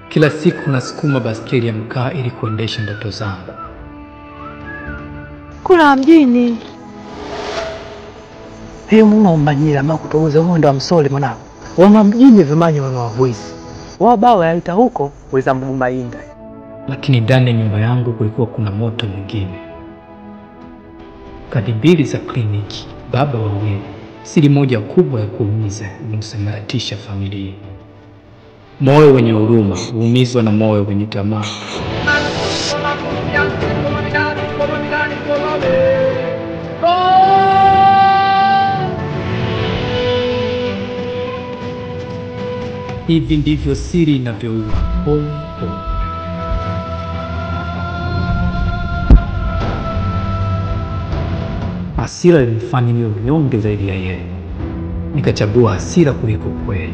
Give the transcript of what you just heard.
Kila siku nasukuma baskeli ya mkaa ili kuendesha ndoto zangu. Kula mjini. Hey, muno mbanyira makutoza huo ndo amsole mwanangu. Wana mjini vimanyi wana wavuisi. Wao yaita huko weza mbumbainda. Lakini ndani ya nyumba yangu kulikuwa kuna moto mwingine. Kadi mbili za kliniki, baba wawili. Siri moja kubwa ya kuumiza ilimsambaratisha familia. Moyo wenye huruma huumizwa na moyo wenye tamaa. Hivi ndivyo siri inavyoua. Pole pole. Hasira ilinifanya niwe mnyonge zaidi ya yeye. Nikachagua hasira kuliko kweli.